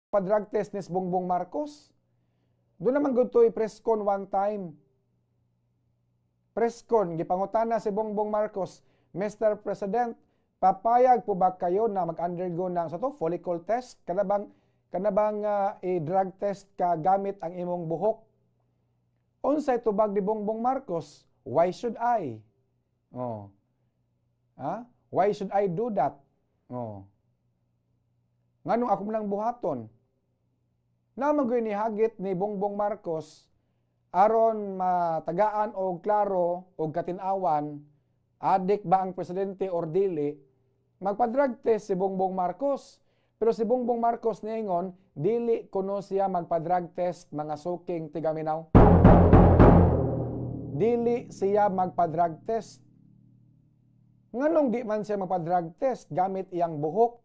Magpa-drug test ni Bongbong Marcos. Duna man gud to'y press con one time. Press con, gipangutana si Bongbong Marcos, "Mr. President, papayag po ba kayo na mag-undergo ng sa to follicle test? Kana bang i-drug test ka gamit ang imong buhok?" Unsay tubag ni Bongbong Marcos? "Why should I?" Oh. Ha? "Why should I do that?" Oh. Nganong ako man lang buhaton? Naa man ni hagit ni Bongbong Marcos aron matagaan og klaro og katin-awan, adik ba ang presidente or dili, magpa-drug test si Bongbong Marcos. Pero si Bongbong Marcos niingon, dili kuno siya magpa-drug test, mga suking tigaminaw. Dili siya magpa-drug test. Nganong di man siya magpa-drug test gamit iyang buhok?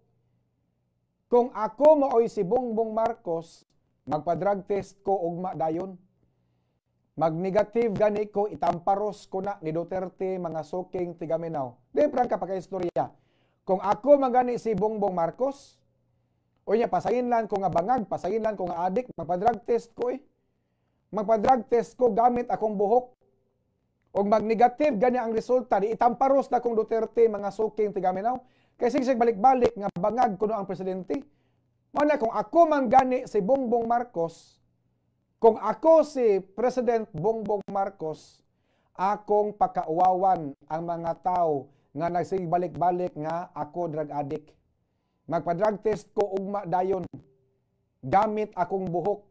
Kung ako maoy si Bongbong Marcos, magpa-drug test ko ugma dayon. Mag-negative gani ko, itamparos ko na ni Duterte, mga suking tigaminaw. Di prangka pagka-istorya. Kung ako man gani si Bongbong Marcos, o niya pasainlan ko nga bangag, pasainlan ko nga adik, magpa-drug test ko eh. Magpa-drug test ko gamit akong buhok. Og mag-negative gani ang resulta, di itamparos na kong Duterte, mga suking tigaminaw. Kay sigsig balik-balik nga bangag kuno ang presidente. Mao na kung ako man gani si Bongbong Marcos, kung ako si President Bongbong Marcos, akong pakauwawan ang mga tao nga nagsige balik-balik nga ako drug addict. Magpa-drug test ko ugma dayon gamit akong buhok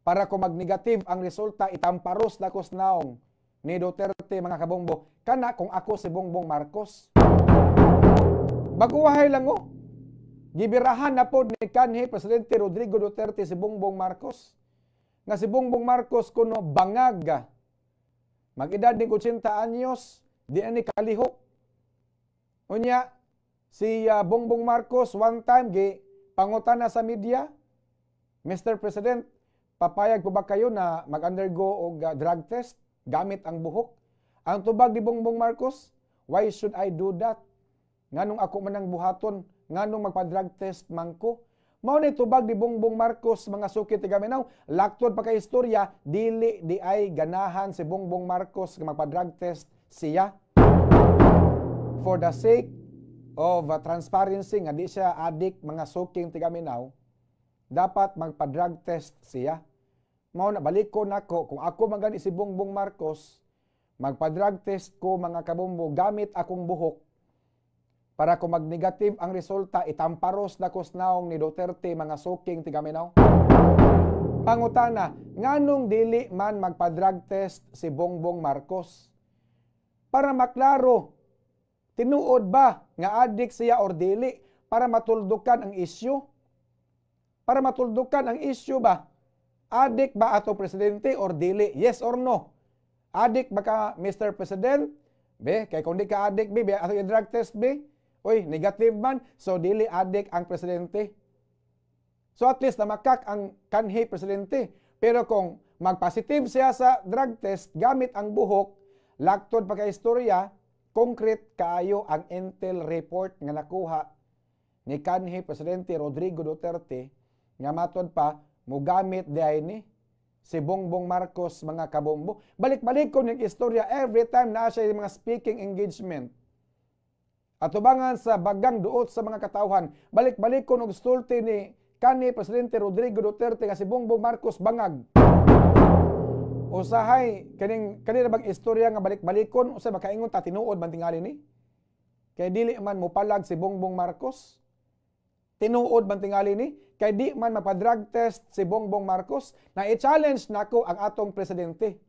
para kung mag-negative ang resulta, itamparos na ko naong ni Duterte, mga kabombo. Kana kung ako si Bongbong Marcos. Baguhay lang oh. Gibirahan na pod ni kanhi Presidente Rodrigo Duterte si Bongbong Marcos. Nga si Bongbong Marcos kuno bangag. Mag-edad ning 80 anyos, di na ni kalihok. Unya, si Bongbong Marcos one time gi pangutana sa media, "Mr. President, papayag po ba kayo na mag-undergo og drug test gamit ang buhok?" Ang tubag ni Bongbong Marcos, "Why should I do that? Nganong ako man ang buhaton, nganong magpa-drug test man ko?" Mao ni tubag ni Bongbong Marcos, mga suki tigaminaw. Laktod pa kay istorya, dili di ay ganahan si Bongbong Marcos nga magpa-drug test siya. For the sake of transparency nga di siya adik, mga suking tigaminaw, dapat magpa-drug test siya. Mao na balik ko nako, kung ako man gani si Bongbong Marcos, magpa-drug test ko, mga kabombo, gamit akong buhok para kung mag-negative ang resulta, itamparos na ko naong ni Duterte, mga suking tigaminaw. Pangutana, nganong dili man magpa-drug test si Bongbong Marcos? Para maklaro, tinuod ba nga adik siya or dili, para matuldukan ang issue? Para matuldukan ang issue ba? Adik ba ato presidente or dili? Yes or no? Adik ba ka, Mr. President? Be, kay kung di ka adik, be, ato i-drug test, be. Uy, negative man, so dili adik ang presidente. So at least namakak ang kanhi presidente. Pero kung magpositive siya sa drug test gamit ang buhok, laktod pa kay istorya, concrete kaayo ang intel report nga nakuha ni kanhi Presidente Rodrigo Duterte nga matod pa mugamit diay ni si Bongbong Marcos, mga kabombo. Balik-balik ko ng istorya every time na siya yung mga speaking engagement. Atubangan sa bagang duot sa mga katawhan, balik-balik ko og sulti ni kanhi Presidente Rodrigo Duterte nga si Bongbong Marcos bangag. Usahay kaning kanila bang istorya nga balik-balikon, usay makaingon ta tinuod man tingali ni. Kay dili man mopalag si Bongbong Marcos. Tinuod man tingali ni kay di man mapa-drug test si Bongbong Marcos na i-challenge nako ang atong presidente.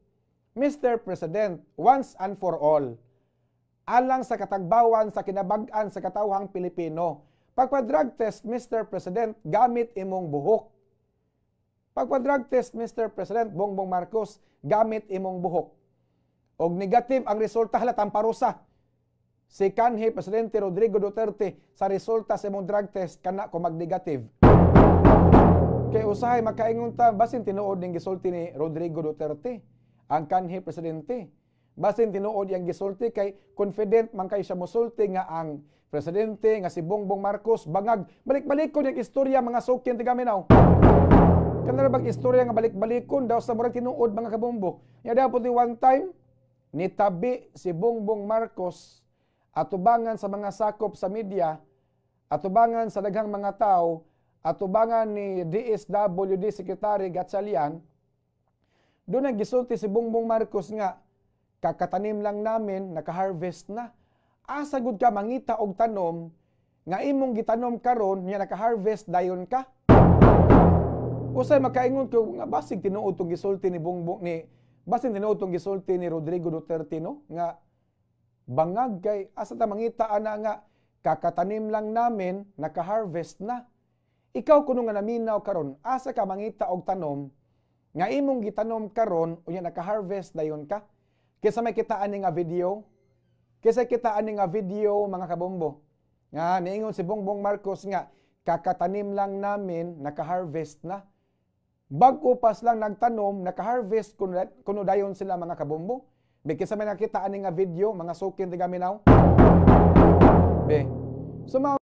Mr. President, once and for all, alang sa katagbawan sa kinabag-an sa katawhang Pilipino, pagpa-drug test, Mr. President, gamit imong buhok. Pagpa-drug test, Mr. President Bongbong Marcos, gamit imong buhok. Og negative ang resulta, halatang parusa si kanhi Presidente Rodrigo Duterte sa resulta sa imong drug test, kana kung mag-negative. Kay usahay makaingon ta basin tinuod ning gisulti ni Rodrigo Duterte ang kanhi presidente. Basin tinuod yang gisulti kay confident man kay siya mosulti nga ang Presidente nga si Bongbong Marcos bangag. Balik-balikon yung istorya, mga sukin tigaminaw. Kanara bag istorya nga balik-balikon daw sa murag tinuod, mga kabombo. Nya daw po one time nitabi si Bongbong Marcos atubangan sa mga sakop sa media, atubangan sa daghang mga tao, atubangan ni DSWD Secretary Gatchalian. Doon ang gisulti si Bongbong Marcos nga kakatanim lang namin, naka-harvest na. Asa gud ka mangita og tanom nga imong gitanom karon nya naka-harvest dayon ka? Usay makaingon ko nga basig tinuod tong gisulti ni Bongbong ni basig tinuod tong gisulti ni Rodrigo Duterte, no, nga bangag kay asa ta mangita ana nga kakatanim lang namin, naka-harvest na? Ikaw kuno nga naminaw karon, asa ka mangita og tanom nga imong gitanom karon unya naka-harvest dayon ka? Kaysa may kita ani nga video, kaysa kita ani nga video, mga kabombo, nga niingon si Bongbong Marcos nga kakatanim lang namin, naka-harvest na. Bag-o pas lang nagtanom, naka-harvest kuno dayon sila, mga kabombo. Be, kinsa may nakita ani nga video, mga sukin tigaminaw? Be. So mao